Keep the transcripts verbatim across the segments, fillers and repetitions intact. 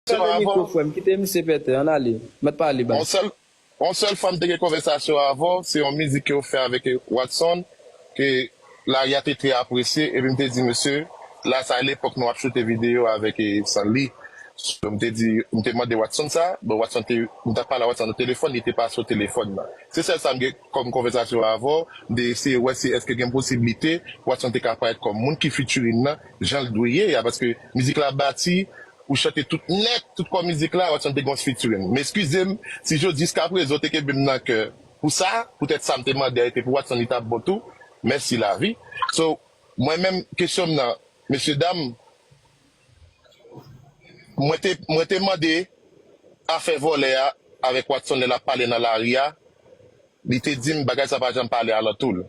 Kite misye pete, ann ale. Mèt pale baz. On sèl, on sèl fwa m te gen konvèsasyon avè w, se yon mizik ke w fè avèk Watson, ke lari a te trè apresye, epi m te di, mesye, la sa e lepòk nou ap choute videyo avèk, e, Sanli. So, m te di, m te mande Watson sa, bon, Watson te, m t ap pale a Watson nan telefòn, li te pase w telefòn nan. Se sèl sa m gen kòm konvèsasyon avè w, m te eseye wè si èske gen posiblite Watson te ka parèt kòm moun ki featuring nan, jan l dwe ye a, paske mizik la bati, ou chante tout nèt, tout kò mizik la, Watson te gon featuring. M eskize m si jodi jiskaprezan w te kenbe m nan kè pou sa, poutèt sa m te mande a, epi pou Watson li t ap bon tou. Mèsi lavi. So, mwen menm, kesyon m nan, mesye dam, mwen te, mwen te mande afè vòlè a avèk Watson lè l ap pale nan lari a, li te di m bagay sa pa janm pale alantou l.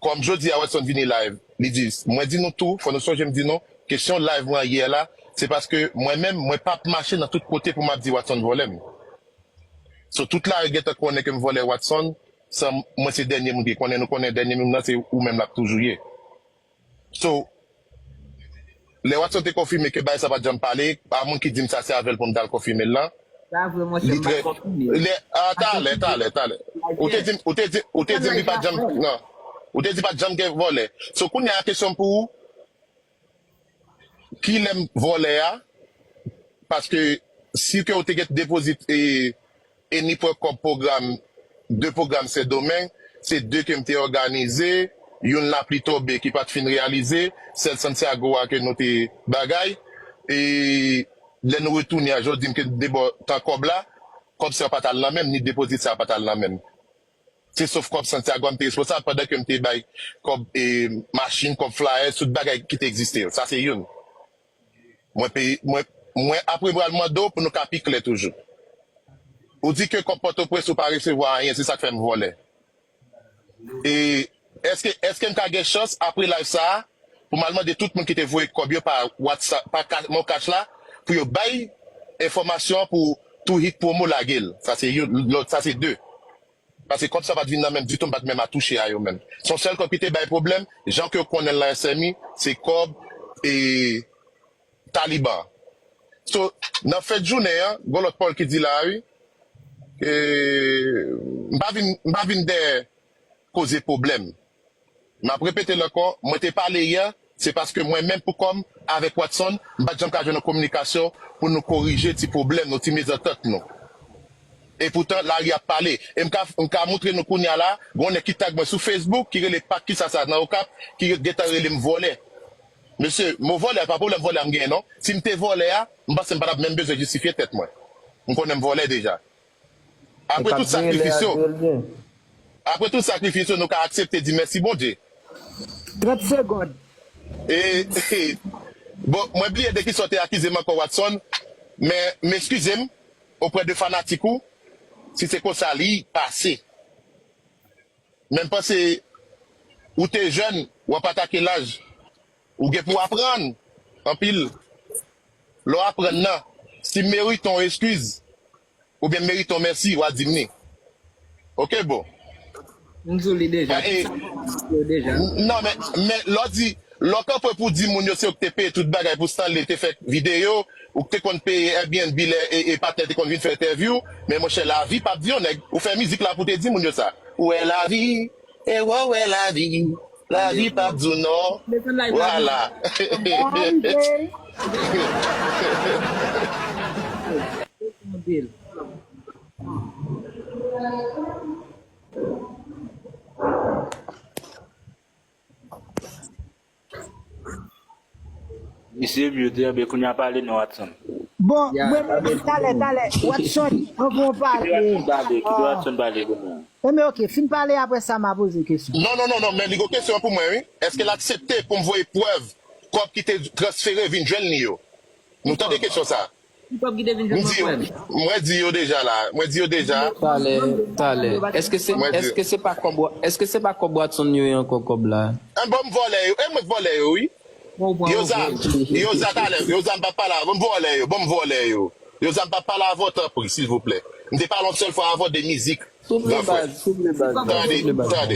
Kòm jodi a Watson vini live, li di, mwen di nou tou, fò nou sonje m di nou, kesyon live mwen yè la, se paske mwen menm, mwen p ap mache nan tout kote pou m ap di Watson vòlè m. So, tout lari gentan konnen ke m vòlè Watson, san mwen se dènye moun ki konnen, nou konnen dènye moun nan se ou menm l ap toujou ye. So, lè Watson te konfime ke bagay sa pa t janm pale, pa moun ki di m sa se avè l pou m t al konfime l lan. Sa vre, monchè, m pa t konfime. Lè, a, talè, talè, talè. Ou te di m, ou te di, ou te di m li pa t janm, non. Ou te di pa t janm gen vòlè. So, kounye a kesyon m pou ou, kilè m vòlè a? Paske si ke ou te gen depozit e, e ni pran kòb pwogram, de pwogram Sendomeng, se de ke m te òganize, youn Lapli Tonbe ki pa t fin reyalize, sèl Santiago a ke nou te bagay, e lè nou retounen a, jodi m ke debò tan kòb la, kòb sa yo pa t al nan men m, ni depozit sa yo pa t al nan men m. Se sof kòb Santiago a m te responsab pandan ke m te bay kòb, e, machin, kòb flayè, tout bagay ki te egziste yo. Sa se youn. Mwen peye, mwen, mwen apre pral mande w pou nou ka pi klè toujou. Ou di ke kòb Pòtoprens ou pa resevwa anyen, se sa k fè m vòlè. E èske, èske m ka gen chans apre live sa a pou m al mande tout moun ki te voye kòb yo pa WhatsApp, pa ka-, Mon Cash la, pou yo bay enfòmasyon pou Tou Hit Promo lage l? Sa se youn, lòt, sa se de. Paske kòb sa pa t vin nan men m ditou, m pa t menm a touche a yo menm. Se yon sèl kòb ki te bay pwoblèm, jan ke yo konnen l nan S M I, se kòb, e, Taliban. So, nan fèt jounen an, gon lòt pawòl ki di la, wi. E, m pa vin, m pa vin dèyè koze pwoblèm. M ap repete l ankò, mwen te pale yè, se paske mwen menm pou kò m, avèk Watson, m pa t janm ka jwenn yon kominikasyon pou nou korije ti pwoblèm nou, ti mezantant nou. E poutan, lari ap pale. E m ka, m ka montre nou kounye a la, gon nèg ki tag mwen sou Facebook, ki rele Pak kisa sa nan Okap, ki gentan rele m vòlè. Mesye, mo vòlè a, pa pwoblèm vòlè a m genyen non. Si m te vòlè a, m panse m pa t ap menm bezwen jistifye tèt mwen. M konnen m vòlè deja. Apre tout sakrifis yo, apre tout sakrifis yo, nou ka aksepte di mèsi Bondye. Trant segonn. E, e, bon, mwen bliye de kisa w te akize m ankò, Watson, men m eskize m oprè de fanatik ou, si se konsa li pase. Men m panse ou te jèn, w ap atake laj. Ou gen pou w aprann anpil. Lè w aprann nan, si m merite yon eskiz, oubyen m merite yon mèsi, w a di m li. Oke, bro. M di w li deja. Sa, e, m di w deja. N-, non, men, men lè w di, lè w kanpe pou w di moun yo se ou ki te peye tout bagay pou Stanley te fè videyo, ou ki te konn peye Airbnb lè e, e patnè te konn vin fè entèvyou, men monchè, lavi p ap di yon nèg, ou fè mizik la pou w te di moun yo sa. Ou wè lavi, e wè, w wè lavi, lavi p ap di w non. Vwala. Misye mute, enben kounye a pale non, Watson. Bon, mwen menm, talè, talè, Watson, anvan w pale. Kite Watson pale, kite Watson pale kounye a. Enben, oke, fin pale, apre sa, m a poze kesyon. Non, non, non, non, men li gon kesyon pou mwen, wi. Èske l aksepte pou m voye prèv kòb ki te transfere vin jwenn li yo? Nou tande kesyon sa a. Ki kòb ki te vin jwenn mwen, frè m? Mwen di yo deja la. Mwen di yo deja. Talè, talè. Èske se, èske se pa kòb, èske se pa kòb Watson yo ye ankò kòb la? An bon, m vòlè yo. E mwen k vòlè yo, wi. Yo za, yo za talè. Yo za m p ap pale avè w. M vòlè yo. Bon, m vòlè yo. Yo za m p ap pale avè w, tanpri, silvouplè. M te pale yon sèl fwa avè w de mizik. Souple baz, souple baz. Tande, tande.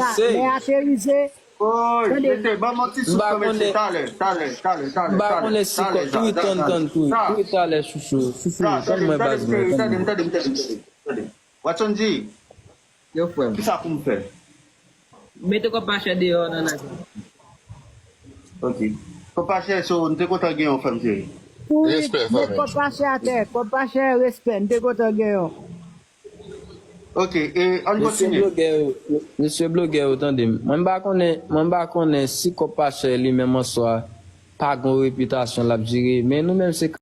mesye. Lè aterize, Oy, mesye, ban m yon ti souf, mesye. Talè, talè, talè, talè. M pa konnen si kò tou tann, tann tou. Tou talè, chouchou. Chouchou, tann mwen, baz mwen, tann mwen. Tande m, tande m, tande m, tande m. Watson G, Yo, frè m. Kisa pou m fè? Mete kòb pa chè deyò nan nèg la. Ok. Kòb pa chè, so, m te kontan gen yon, frè m cheri. Respè, fanmi. Kòb pa chè atè, kòb pa chè, respè, m te kontan gen yon. Ok, e ann Mesye kontinye. Blogè yo, mesye Blogè yo, tande m. Mwen m pa konnen, mwen m pa konnen si kòb pa chè li menm an swa pa gon repitasyon l ap jere, men nou menm se